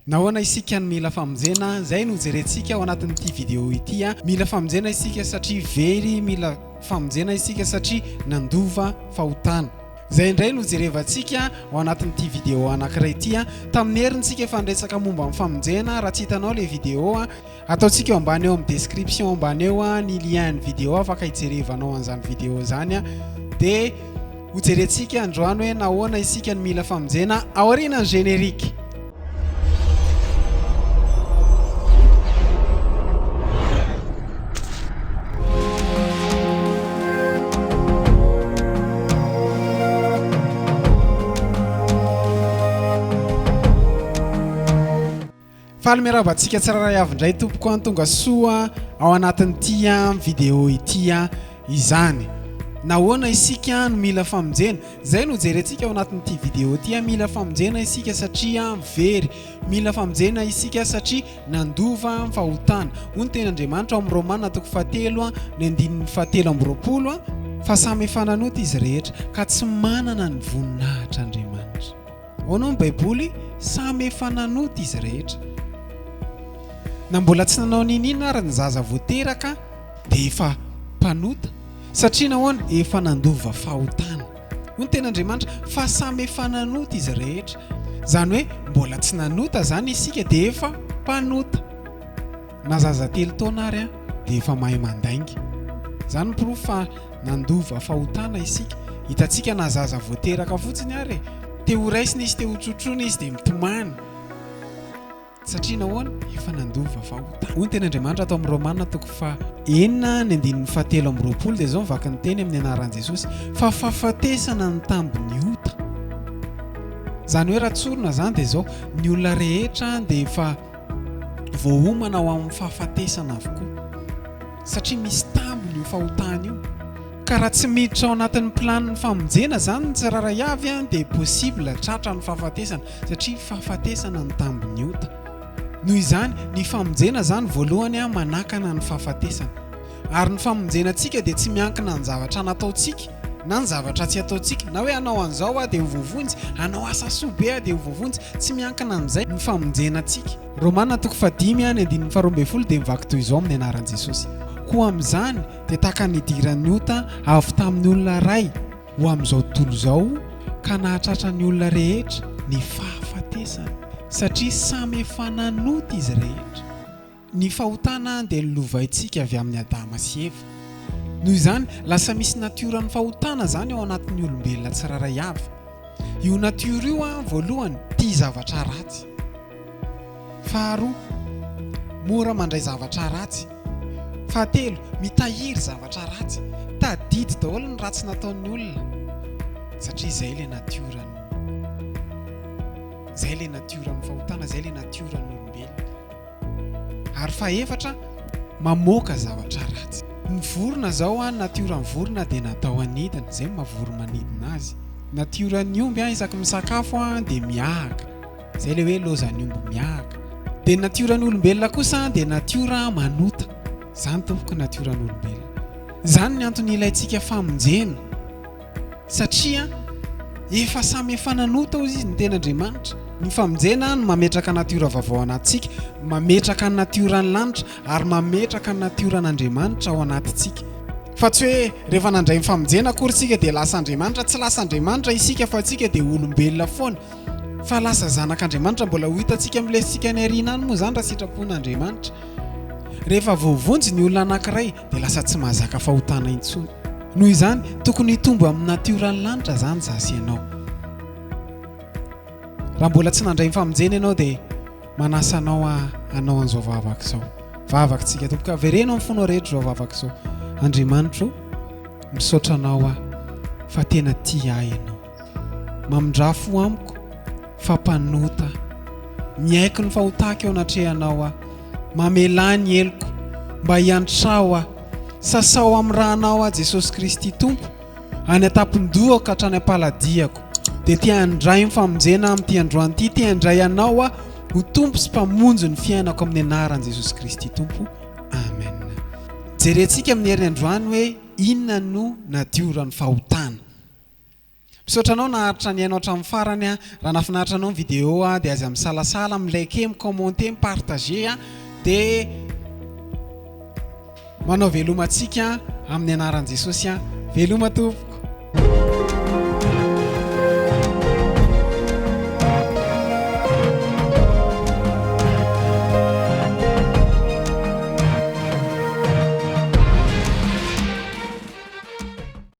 Nahoana isika no mila famonjena? Izay no hojerentsika ao anatin'ity video ity. Mila famonjena isika satria very, mila famonjena isika satria nandova fahotana. Izay indray no hojerevantsika ao anatin'ity video anankiray ity. Tamin'ny heriny isika efa niresaka momba ny famonjena, raha tsy hitanao ilay video, ataontsika eo ambany eo amin'ny description ambany eo ny lien ny video afaka hijerevanao an'izany video izany. Dia Hojerentsika androany hoe nahoana isika no mila famonjena aorianan'ny générique. Faly miarahaba antsika tsirairay avy indray tompoko an, tonga soa ao anatin'ity vidéo ity izany. Nahoana isika no mila famonjena? Izay no jerentsika ao anatin'ity vidéo ity. Mila famonjena isika satria very. Mila famonjena isika satria nandova fahotana. Hoy ny tenin'Andriamanitra ao amin'ny Romana toko fahatelo ny andininy fahatelo amby 20 fa samy efa nanota izy rehetra ka tsy manana ny voninahitr'Andriamanitra. Ahoana hoy ny Baiboly? Samy efa nanota izy rehetra. Na mbola tsy nanao n'inon'inona ary ny zaza vao teraka dia efa mpanota. Satria nahoana? Efa nandova fahotana. Hoy ny Tenin'Andriamanitra, fa samy efa nanota izy rehetra. Izany hoe mbola tsy nanota izany isika dia efa mpanota. Na zaza telo taona ary dia efa mahay mandainga. Izany ny porofo fa nandova fahotana isika. Hitantsika na zaza vao teraka fotsiny ary e, te ho raisina izy, te ho trotroina izy dia mitomany. Satria nahoana? Efa nandova fahotana. Hoy ny tenin'Andriamanitra ato amin'ny Romana toko faha enina ny andininy faha 23 dia izao ny vaky ny teny amin'ny anaran'i Jesosy, fa fahafatesana ny tambin'ny ota. Izany hoe raha tsorina izany dia izao, ny olona rehetra dia efa voaomana ho amin'ny fahafatesana avokoa satria misy tambiny io fahotana io. Ka raha tsy miditra ao anatin'ny planin'ny famonjena izany ny tsirairay avy dia possible tratra ny fahafatesana satria fahafatesana ny tambin'ny ota. Noho izany, ny famonjena izany voalohany manakana ny fahafatesana. Ary ny famonjena antsika dia tsy miankina ny zavatra nataontsika na ny zavatra tsy ataontsika, na hoe hanao an'izao aho dia ho voavonjy, hanao asa soa be aho dia ho voavonjy, tsy miankina amin'izay ny famonjena antsika. Romana toko fahadimy ny andininy faharoa 12 dia mivaky toy izao amin'ny anaran'i Jesosy, Koa amin'izany dia tahaka ny nidiran'ny ota avy tamin'ny olona iray ho amin'izao tontolo izao ka nahatratra ny olona rehetra ny fahafatesana, satria samy efa nanota izy rehetra. Ny fahotana dia nolovaintsika avy amin'i Adama sy Eva. Noho izany, lasa misy natioran'ny fahotana izany ao anatin'ny olombelona tsirairay avy. Io natiora io, voalohany, tia zavatra ratsy. Faharoa, mora mandray zavatra ratsy. Fahatelo, mitahiry zavatra ratsy. Tadidy daholo ny ratsy nataon'ny olona, satria izay ilay natioran'ny, izay ilay natioran'ny fahotana, izay ilay natioran'ny olombelona. Ary fahefatra, mamoaka zavatra ratsy. Ny vorona zao an, natioran'ny vorona dia natao hanidina, izay no maha voro-manidina azy. Natioran'ny omby an, isaky misakafo an dia mihahaka, izay ilay hoe lozan'ny omby mihahaka. Dia ny natioran'ny olombelona kosa an dia natiora manota, izany tompoko natioran'ny olombelona. Izany ny antony ilaintsika famonjena. Satria efa samy efa nanota hozy izy ny tenin'Andriamanitra. Ny famonjena no mametraka natiora vaovao anatintsika, mametraka ny natioran'ny lanitra ary mametraka ny natioran'Andriamanitra ao anatintsika. Fa tsy hoe rehefa nandray ny famonjena akory isika dia lasa Andriamanitra, tsy lasa Andriamanitra isika fa isika dia olombelona foana fa lasa zanak'Andriamanitra, mbola ho hitantsika amin'ny lesintsika any aoriana any moa izany raha sitrapon'Andriamanitra. Rehefa voavonjy ny olona anankiray dia lasa tsy mahazaka fahotana intsony. Noho izany, tokony hitombo amin'ny natioran'ny lanitra izany izaho sy ianao. Raha mbola tsy nandray ny famonjena ianao dia manasa anao hanao an'izao vavaka izao. Vavaka tsika tompoko, avereno amin'ny fonao rehetra izao vavaka izao. Andriamanitro, misaotra anao aho fa tena tia ahy ianao. Mamindrà fo amiko fa mpanota aho. Miaiky ny fahotako eo anatrehanao aho. Mamelà ny heloko mba hiantraho aho. Sasao amin'ny rànao aho Jesosy Kristy Tompo, any an-tampon-dohako ka hatrany am-paladiako. Dia te handray ny famonjena amin'ity androany ity, te handray Anao aho ho Tompo sy Mpamonjy ny fiainako amin'ny anaran'i Jesosy Kristy Tompo. Amen. Jerentsika amin'ny heriny androany hoe inona no natioran'ny fahotana. Misaotra anao naharitra nihaino hatramin'ny farany a. Raha nahafinaritra anao ny vidéo a dia aza misalasala mi-liker, mi-commenter, mi-partager a. Dia manao veloma antsika amin'ny anaran'i Jesosy a. Veloma tompoko.